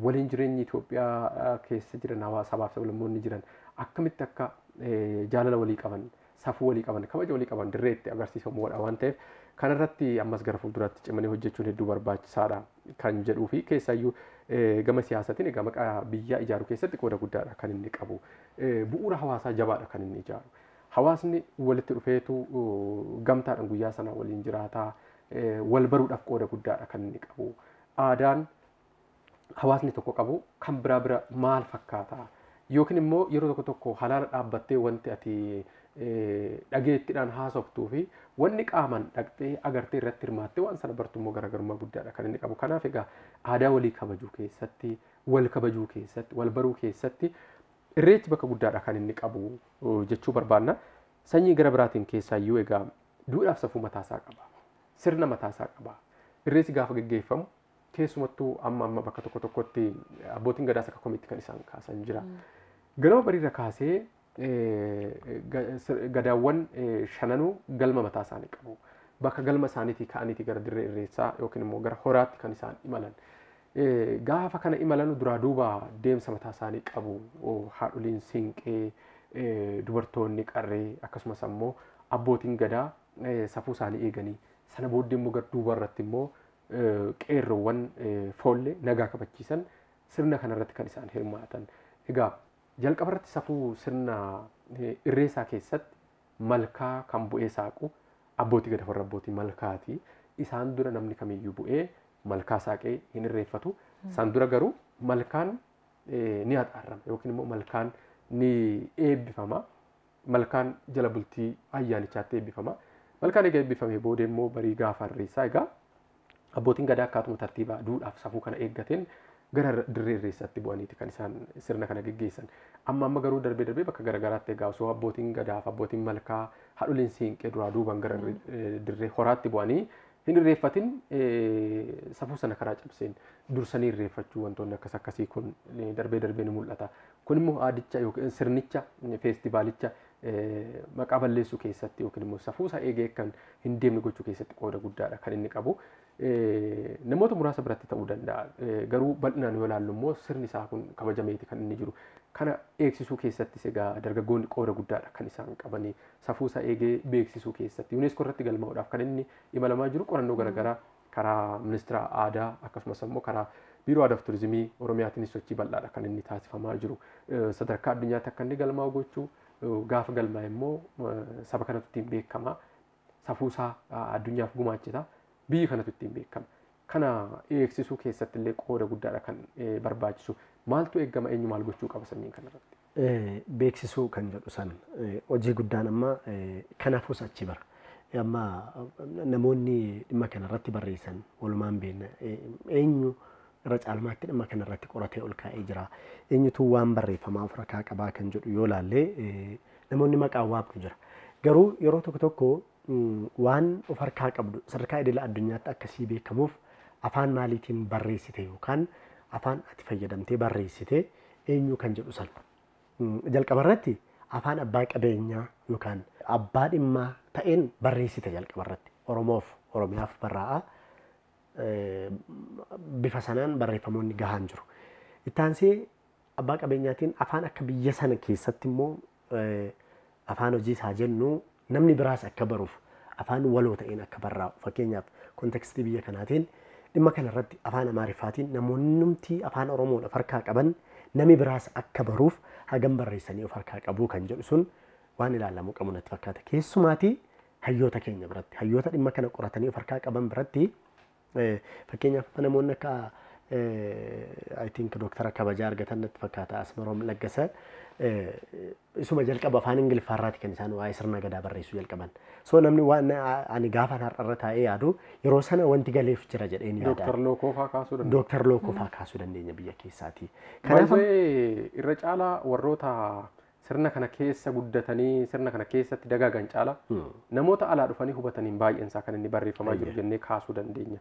Waliin jireenyi Itoophiyaa keessa jiran sabaaf sablammoonni jiran akkamitti akka jaalala walii qaban, safuu walii qaban, kabaja walii qaban dirree itti agarsiifamuudha waan ta'eef kanarratti ammas gara fuulduraatti cimanii hojjechuun hedduu barbaachisaadha kan jedhuu fi keessayyuu gama siyaasaatiin egaa maqaa biyyaa ijaaruu keessatti qooda guddaadha kan inni qabu. Bu'uura hawaasaa jabaadha kan inni ijaaru. Hawaasni walitti dhufeetu gamtaadhaan guyyaa sana waliin jiraataa wal baruudhaaf qooda guddaadha kan inni qabu. Aadaan hawaasni tokko qabu kan biraa bira maal fakkaata? Yookiin immoo yeroo tokko tokko halaala dhaabbattee wanti ati dhageettiidhaan haasoftuu fi wanni qaamaan dhaqxee agartee irratti hirmaattee waan sana bartu immoo garaagarummaa guddaadha kan inni qabu. Kanaaf egaa aadaa walii kabajuu keessatti, wal kabajuu keessatti, wal baruu keessatti irreechi bakka guddaadha kan inni qabu jechuu barbaanna. Sanyii gara biraatiin keessaayyuu egaa duudhaaf safuu mataasaa qaba. Sirna mataasaa qaba. Irreechi gaafa geggeeffamu keessumattuu amma amma bakka tokko tokkotti abbootiin gadaas akka komiitti kan isaan kaasan jira. Ganama bariirra kaasee gadaawwan shananuu galma mataa isaanii qabu. Bakka galma isaaniitii ka'aniitii gara dirree irreessaa yookiin immoo gara horaatti kan isaan imalan. Gaafa kana imalan duraa duuba deemsa mataa isaanii qabu. Haadholiin siinqee, dubartoonni qarree akkasumas ammoo abbootiin gadaa safuu isaanii eeganii sana booddee immoo gara duuba irratti immoo qeerroowwan foollee nagaa kabachiisan sirna kanarratti kan isaan hirmaatan. Egaa jalqaba irratti safuu sirna irreessaa keessatti malkaa kan bu'ee saaqu abbootii gadaa warra abbootii malkaati. Isaan dura namni kamiyyuu bu'ee malkaa saaqee hin irreeffatu. Isaan dura garuu malkaan ni haxaarama yookiin immoo malkaan ni eebbifama. Malkaan jala bultii ayyaanichaatti eebbifama. Malkaan egaa eebbifamee booda immoo barii gaafa irreessaa egaa abbootiin gadaa akkaatuma tartiibaa duudhaaf safuu kana eeggateen gara dirree irreessaatti bu'aniiti kan isaan sirna kana geggeessan. Amma amma garuu darbee darbee bakka garaagaraatti egaa osoo abbootiin gadaaf abbootiin malkaa haadholiin siinqee duraa duubaan gara dirree horaatti bu'anii hin irreeffatin safuu sana karaa cabseen dursanii irreeffachuu wantoonni akkas akkasii kun darbee darbee ni mul'ata. Kun immoo aadicha yookiin sirnicha feestivaalicha maqaa balleessuu keessatti yookiin immoo safuu isaa eegee kan hin deemne gochuu keessatti qooda guddaadha kan inni qabu. Namoota muraasa biratti ta'uu danda'a. Garuu bal'inaan yoo ilaallu immoo sirni isaa kun kabajameeti kan inni jiru. Kana eegsisuu keessattis egaa dargaggoonni qooda guddaadha kan isaan qabanii safuu isaa eegee beeksisuu keessatti. UNESCO irratti galmaa'uudhaaf kan inni imalamaa jiru qorannoo garaagaraa karaa ministeera aadaa akkasumas immoo karaa biiroo aadaa fi turizimii Oromiyaatiinis sochii bal'aadha kan inni taasifamaa jiru. Sadarkaa addunyaatti akka inni galmaa'u gochuu gaafa galmaa'e immoo saba kanatu ittiin beekama. Safuu isaa addunyaaf gumaachita. Biyyi kanatu ittiin beekama. Kana eegsisuu keessatti illee qooda guddaadha kan barbaachisu. Maaltu eegama eenyu maal gochuu qaba sanyiin kanarratti? Beeksisuu kan jedhu san hojii guddaan amma kanaafus achi bara. Amma namoonni dhimma kanarratti barreessan walumaan beekna eenyu irra caalmaatti dhimma kanarratti qoratee ol kaa'ee jira. Eenyutu waan barreeffamaa of harkaa qabaa kan jedhu yoo laallee namoonni maqaan waamnu jira. Garuu yeroo tokko tokko waan of harkaa qabdu sadarkaa idila addunyaatti akkasii beekamuuf afaan maaliitiin barreessite yookaan afaan ati fayyadamtee barreessite eenyu kan jedhu san. Jalqaba irratti afaan abbaa qabeenyaa yookaan abbaa dhimmaa ta'een barreessite jalqaba irratti Oromoof Oromiyaaf barraa'a bifa sanaan barreeffamoonni gahaan jiru. Ittaansee abbaa qabeenyaatiin afaan akka biyya sana keessatti immoo afaan hojii isaa jennu namni biraas akka baruuf afaan waloo ta'een akka barraa'u fakkeenyaaf kontekstii biyya kanaatiin dhimma kanarratti afaan Amaariffaatiin namoonnumti afaan Oromoon of harkaa qaban namni biraas akka baruuf hagam barreessanii of harkaa qabuu kan jedhu sun waan ilaalamuu qabu natti fakkaata. Keessumaatii hayyoota keenya biratti hayyoota dhimma kana qoratanii of harkaa qaban biratti fakkeenyaaf namoonni akka I think Dooktara kabajaa argatan natti fakkaata Asmaroom Laggasa isuma jalqaba afaan Ingiliffaarraati kan isaan waa'ee sirna gadaa barreessuu jalqaban. So namni waan ani gaafa har'arra taa'ee yaadu yeroo sana wanti galeef jira jedheen yaada. Dooktar Lookoo fa'aa kaasuu dandeenya. Dooktar Lookoo fa'aa kaasuu dandeenya biyya keessaati. Kanaaf irra caalaa warroota sirna kana keessa guddatanii sirna kana keessatti dagaagan caala namoota alaa dhufanii hubataniin baay'een isaa kan inni barreeffamaa jiru jennee kaasuu dandeenya.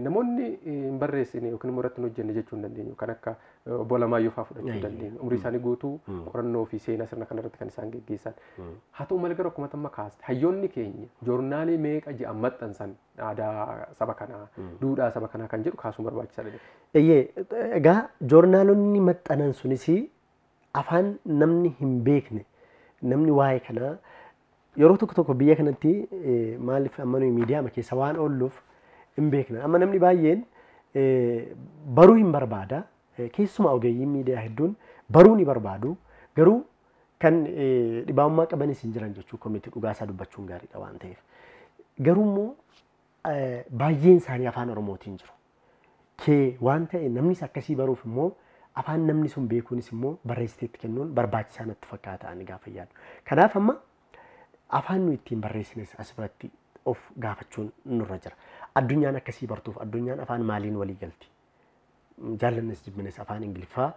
Namoonni hin barreessine yookiin immoo irratti hin hojjenne jechuu hin dandeenyu. Kan akka obbo Alamaayyoo fa'aa fudhachuu dandeenya. Umrii isaanii guutuu qorannoo fi seenaa sirna kana irratti kan isaan geggeessan. Haa ta'u malee garuu akkuma amma kaaste hayyoonni keenya joornaalii meeqa ji'an maxxansan aadaa saba kanaa duudhaa saba kanaa kan jedhu kaasuun barbaachisaadha. Eeyyee egaa joornaalonni maxxanan sunis afaan namni hin beekne namni waa'ee kanaa yeroo tokko tokko biyya kanatti maaliif amma nuyi miidiyaa keessa waan oolluuf hin beekna. Amma namni baay'een baruu hin barbaada. Keessumaa ogeeyyiin miidiyaa hedduun baruu ni barbaadu. Garuu kan dhibaa'ummaa qabanis hin jiran jechuu komiitii dhugaasaa dubbachuun gaariidha waan ta'eef. Garuu immoo baay'een isaanii afaan Oromootiin jiru. Kee waan ta'e namnis akkasii baruuf immoo afaan namni sun beekuunis immoo barreessiteetti kennuun barbaachisaa natti fakkaata ani gaafa yaadu. Kanaaf amma afaan nu ittiin barreessines as biratti of gaafachuun nurra jira. Addunyaan akkasii bartuuf addunyaan afaan maaliin walii galti? Jaallannes jibbines afaan Ingiliffaa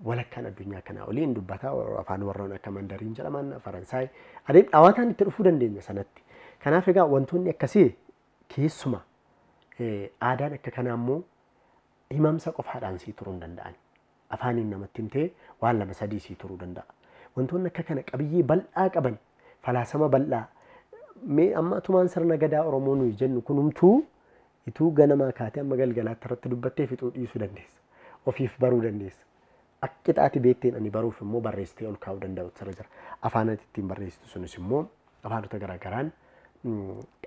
walakkaan addunyaa kanaa oliin dubbata afaan warroon akka Mandariin jedhaman Faransaay adeem dhawaataan itti dhufuu dandeenya sanatti. Kanaaf egaa wantoonni akkasii keessuma aadaan akka kanaa immoo himamsa qofaadhaan sii turuu hin danda'an. Afaaniin namatti himtee waan lama sadii sii turuu danda'a. Wantoonni akka kana qabiyyee bal'aa qaban falaasama bal'aa mee amma tumaan sirna gadaa Oromoo nuyi jennu kunumtuu ituu ganamaa kaatee amma galgalaatti irratti dubbattee fixuu dhiisuu dandeessa. Ofiif baruu dandeessa. Akka beekteen ani baruuf immoo barreessitee ol kaa'uu danda'u sirra jira. Afaan ati ittiin barreessitu sunis immoo afaanota garaagaraan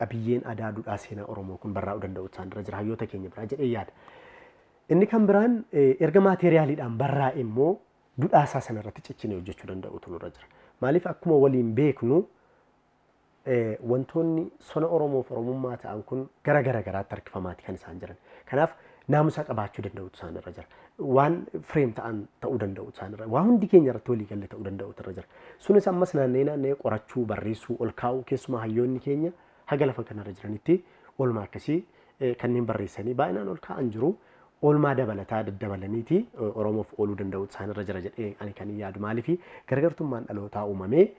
qabiyyeen aadaa duudhaa seenaa Oromoo kun barraa'uu danda'u isaan irra jira hayyoota keenya biraa jedhee yaada. Inni kan biraan erga maateeriyaaliidhaan barraa'e immoo duudhaa isaa sanarratti ciccinee hojjechuu danda'utu nurra jira. Maaliif akkuma waliin beeknu wantoonni sona Oromoof Oromummaa ta'an kun gara gara garaatti harkifamaati kan isaan jiran. Kanaaf naamusa qabaachuu danda'utu isaan irra jira. Waan fireem ta'an ta'uu danda'u isaan irra. Waan hundi keenya irratti walii galle ta'uu danda'utu irra jira. Sunis ammas naanna'ee naanna'ee qorachuu, barreessuu, ol kaa'uu keessumaa hayyoonni keenya haga lafa kanarra jiranitti oolmaa akkasii kanneen barreessanii baay'inaan ol kaa'an jiru. Oolmaa dabalataa daddabalaniiti Oromoof ooluu danda'utu isaan irra jira jedhee ani kan yaadu. Maaliif gargartummaan dhalootaa uumamee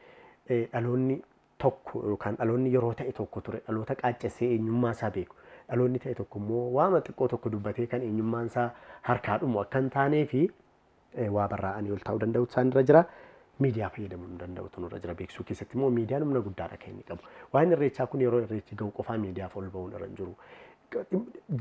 dhaloonni tokko yookaan dhaloonni yeroo ta'e tokko ture dhaloota qaaccessee eenyummaa isaa beeku. Dhaloonni ta'e tokko immoo waama xiqqoo tokko dubbatee kan eenyummaan isaa harkaa dhumu akka hin taanee fi waa barraa'anii ol taa'uu danda'utu isaan irra jira. Miidiyaa fayyadamuu danda'utu nurra jira. Beeksisuu keessatti immoo miidiyaan humna guddaadha kan inni qabu. Waan irreechaa kun yeroo irreechi ga'u qofaa miidiyaaf ol ba'uun irra hin jiru.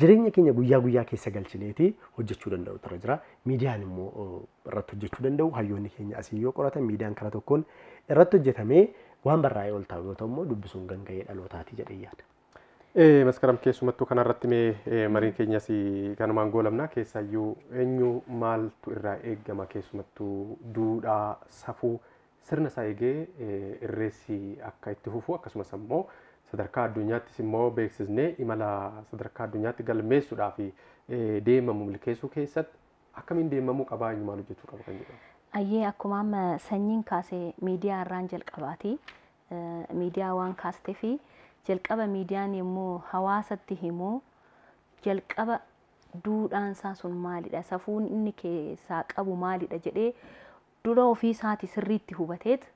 Jireenya keenya guyyaa guyyaa keessa galchineeti hojjechuu danda'utu irra jira. Miidiyaan immoo irratti hojjechuu danda'u. Hayyoonni keenya asii yoo qoratan miidiyaan karaa tokkoon irratti hojjetamee waan barraa'ee ol taa'u yoo ta'u immoo dubbisuun ganga'ee dhalootaati jedhee yaada. Maskaram keessumattuu kanarratti mee mariin keenyas kanumaan goolabna keessaayyuu eenyu maaltu irraa eegama keessumattuu duudhaa safuu sirna isaa eegee irreessi akka itti fufu akkasumas immoo sadarkaa addunyaattis immoo beeksisnee imala sadarkaa addunyaatti galmeessuudhaaf deemamu milkeessuu keessatti akkamiin deemamuu qabaa eenyu maal hojjechuu qaba kan jedhamu. Ayyee akkuma amma sanyiin kaasee miidiyaa irraan jalqabaati. Miidiyaa waan kaastee fi jalqaba miidiyaan yommuu hawaasatti himu jalqaba duudhaan isaa sun maalidha safuun inni keessaa qabu maalidha jedhee dura ofii isaati sirriitti hubateet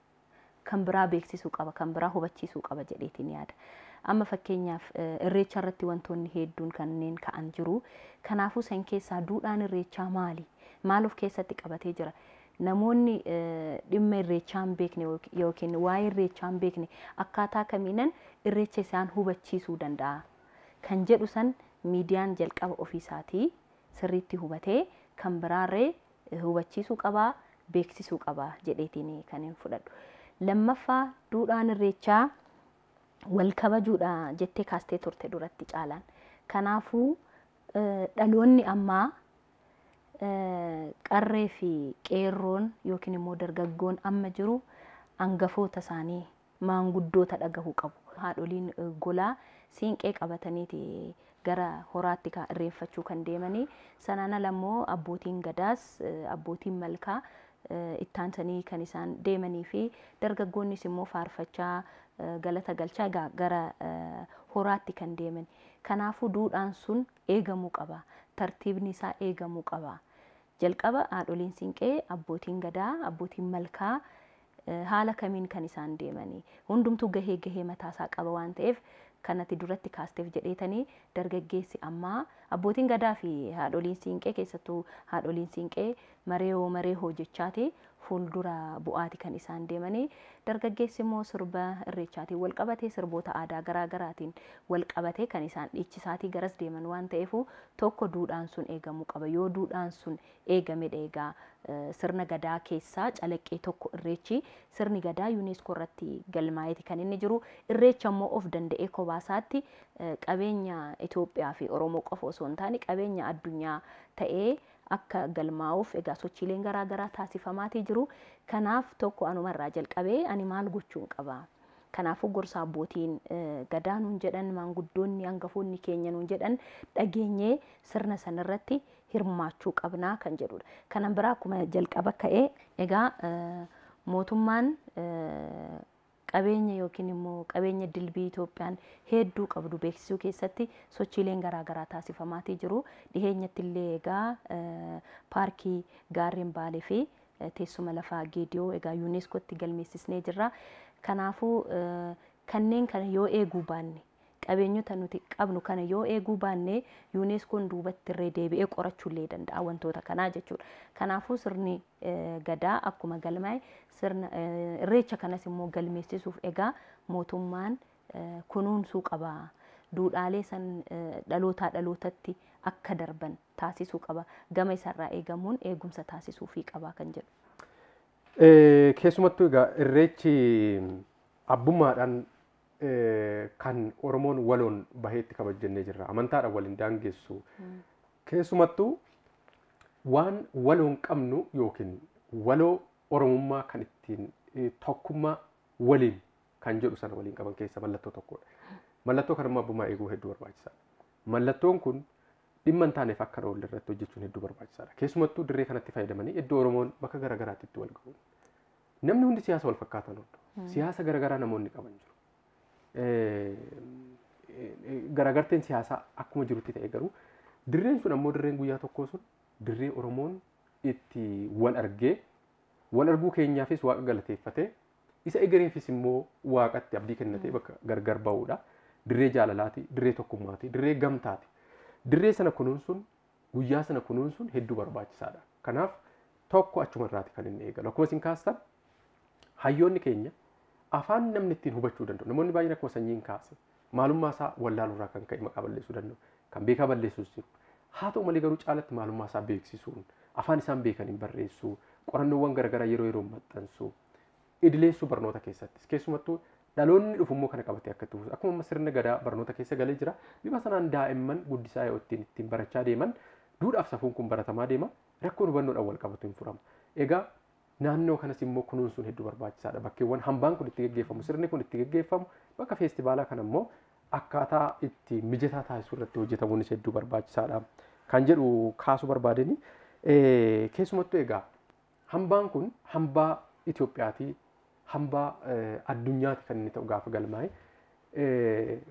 kan biraa beeksisuu qaba kan biraa hubachiisuu qaba jedheetiin yaada. Amma fakkeenyaaf irreecha irratti wantoonni hedduun kanneen ka'an jiru. Kanaafuu san keessaa duudhaan irreechaa maali? Maal of keessatti qabatee jira? Namoonni dhimma irreechaa hin beekne yookiin waa'ee irreechaa hin beekne akkaataa kamiinan irreecha isaan hubachiisuu danda'a kan jedhu san miidiyaan jalqaba ofiisaatii sirriitti hubatee kan biraarree hubachiisuu qabaa beeksisuu qabaa jedheetiin kan hin fudhadhu. Lammaffaa duudhaan irreechaa wal kabajuudha jettee kaastee turte duratti caalaan. Kanaafuu dhaloonni ammaa qarree fi qeerroon yookiin immoo dargaggoon amma jiru hangafoota isaanii maanguddoota dhagahuu qabu. Haadholiin golaa siinqee qabataniiti gara horaatti irreeffachuu kan deemanii sanaan ala immoo abbootiin gadaas abbootiin malkaa ittaansanii kan isaan deemanii fi dargaggoonnis immoo faarfachaa galata galchaa gara horaatti kan deeman. Kanaafuu duudhaan sun eegamuu qaba. Tartiibni isaa eegamuu qaba. Jalqaba haadholiin siinqee, abbootiin gadaa, abbootiin malkaa haala kamiin kan isaan deemanii hundumtuu gahee gahee mataasaa qaba waan ta'eef kanatti duratti kaasteef jedheetanii dargaggeessi ammaa abbootiin gadaa fi haadholiin siinqee keessattuu haadholiin siinqee mareehoo mareehoo jechaati fuuldura bu'aati kan isaan deemanii dargaggeessi immoo sirba irreechaatiin wal qabatee sirboota aadaa garaa garaatiin wal qabatee kan isaan dhiichisaatii garas deeman waan ta'eef tokko duudhaan sun eegamuu qaba yoo duudhaan sun eegamedha egaa sirna gadaa keessaa calaqqee tokko irreechi sirni gadaa yuuneeskoo irratti galmaa'eeti kan inni jiru irreecha immoo of danda'ee kophaa qabeenya Itoophiyaa fi Oromoo qofa osoo hin taane qabeenya addunyaa ta'ee akka galmaa'uuf egaa sochiileen garaa garaa taasifamaatii jiru. Kanaaf tokko anumarraa jalqabee ani maal gochuun qaba? Kanaafuu gorsa abbootiin gadaa nuun jedhan, maanguddoonni hangafoonni keenya nuun jedhan dhageenyee sirna sanarratti hirmaachuu qabnaa kan jedhudha. Kanan biraa akkuma jalqaba ka'ee egaa mootummaan qabeenya yookiin immoo qabeenya dilbii Itoophiyaan hedduu qabdu beeksisuu keessatti sochiileen garaagaraa taasifamaatii jiru. Dhiheenyatti illee egaa paarkii gaarreen Baalee fi teessuma lafaa Geediyoo egaa yuuneeskootti galmeessisnee jirra. Kanaafuu kanneen kana yoo eeguu baanne, qabeenyota nuti qabnu kana yoo eeguu baanne, yuuneeskoon duubatti irree deebi'ee qorachuu illee danda'a wantoota kanaa jechuudha. Kanaafuu sirni gadaa akkuma galmaa'e sirna irreecha kanas immoo galmeessisuuf egaa mootummaan kunuunsuu qaba. Duudhaalee san dhalootaa dhalootatti akka darban taasisuu qaba. Gama isarraa eegamuun eegumsa taasisuufii qaba kan jedhu. Keessumattuu egaa irreechi abbummaadhaan kan Oromoon waloon baheetti kabajjennee jirra. Amantaadhaan waliin daangessu. Keessumattuu waan waloon qabnu yookiin waloo Oromummaa kan ittiin tokkummaa waliin kan jedhu sana waliin qaban keessa mallattoo tokkodha. Mallattoo kanammoo abbummaa eeguu hedduu barbaachisaadha. Mallattoon kun dhimma hin taaneef akka hin oolle irratti hojjechuun hedduu barbaachisaadha. Keessumattuu dirree kanatti fayyadamanii iddoo Oromoon bakka garaagaraatti itti wal ga'u. Namni hundi siyaasa wal fakkaatan hodhu. Siyaasa garaagaraa namoonni qaban jiru. Garaagarteen siyaasaa akkuma jirutti ta'e garuu dirreen sun ammoo dirreen guyyaa tokkoo sun dirree Oromoon itti wal argee, wal arguu keenyaafis waaqa galateeffatee, isa egereefis immoo waaqatti abdii kennatee bakka gargar ba'uudha. Dirree jaalalaati, dirree tokkummaati, dirree gamtaati. Dirree sana kunuunsuun, guyyaa sana kunuunsuun hedduu barbaachisaadha. Kanaaf tokko achumarraati kan inni eegalu. Akkuma isin kaastan hayyoonni keenya afaan namni ittiin hubachuu danda'u. Namoonni baay'een akkuma sanyiin kaase maalummaa isaa wallaaluurraa kan ka'e maqaa balleessuu danda'u. Kan beekaa balleessuus jiru. Haa ta'u malee garuu caalatti maalummaa isaa beeksisuun, afaan isaan beekaniin barreessuu, qorannoowwan garaagaraa yeroo yeroon maxxansuu, idileessuu barnoota keessattis keessumattuu dhaloonni dhufu immoo kana qabatee akka itti fufu. Akkuma amma sirna gadaa barnoota keessa galee jira. Bifa sanaan daa'imman guddisaa yoo ittiin barachaa deeman duudhaaf safuun kun baratamaa deema. Rakkoon hubannoodhaan wal qabatu hin furama. Egaa naannoo kanas immoo kunuunsuun hedduu barbaachisaadha. Bakkeewwan hambaan kun itti geggeeffamu, sirni kun itti geggeeffamu, bakka feestivaalaa kana immoo akkaataa itti mijataa taasisuu irratti hojjetamuunis hedduu barbaachisaadha. Kan jedhu kaasuu barbaadeni. Keessumattuu egaa hambaan kun hambaa Itoophiyaati, hambaa addunyaati kan inni ta'u gaafa galmaa'e.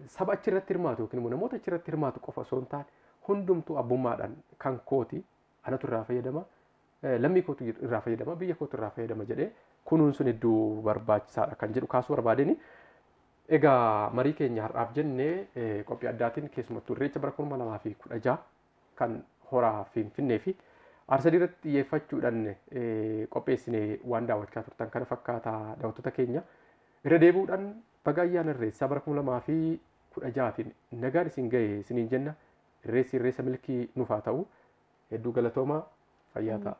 Saba achirratti hirmaatu yookiin immoo namoota achirratti hirmaatu qofa osoo hin taane hundumtuu abbummaadhaan kan kooti, anatu irraa fayyadama, lammii kootu irraa fayyadama, biyya kootu irraa fayyadama jedhee kunuunsuun hedduu barbaachisaadha kan jedhu kaasuu barbaadeni. Egaa marii keenya har'aaf jennee qophii addaatiin keessumattuu irreecha bara 2016 kan horaa Finfinnee fi Arsadii irratti xiyyeeffachuudhaan qopheessine waan daawwachaa turtan kana fakkaata daawwattoota keenya. Irra deebi'uudhaan baga ayyaana irreessaa bara 2016tiin nagaan isin ga'e isiniin jenna. Irreessi irreessa milkii nuuf haa ta'u. Hedduu galatoomaa, fayyaa ta'a.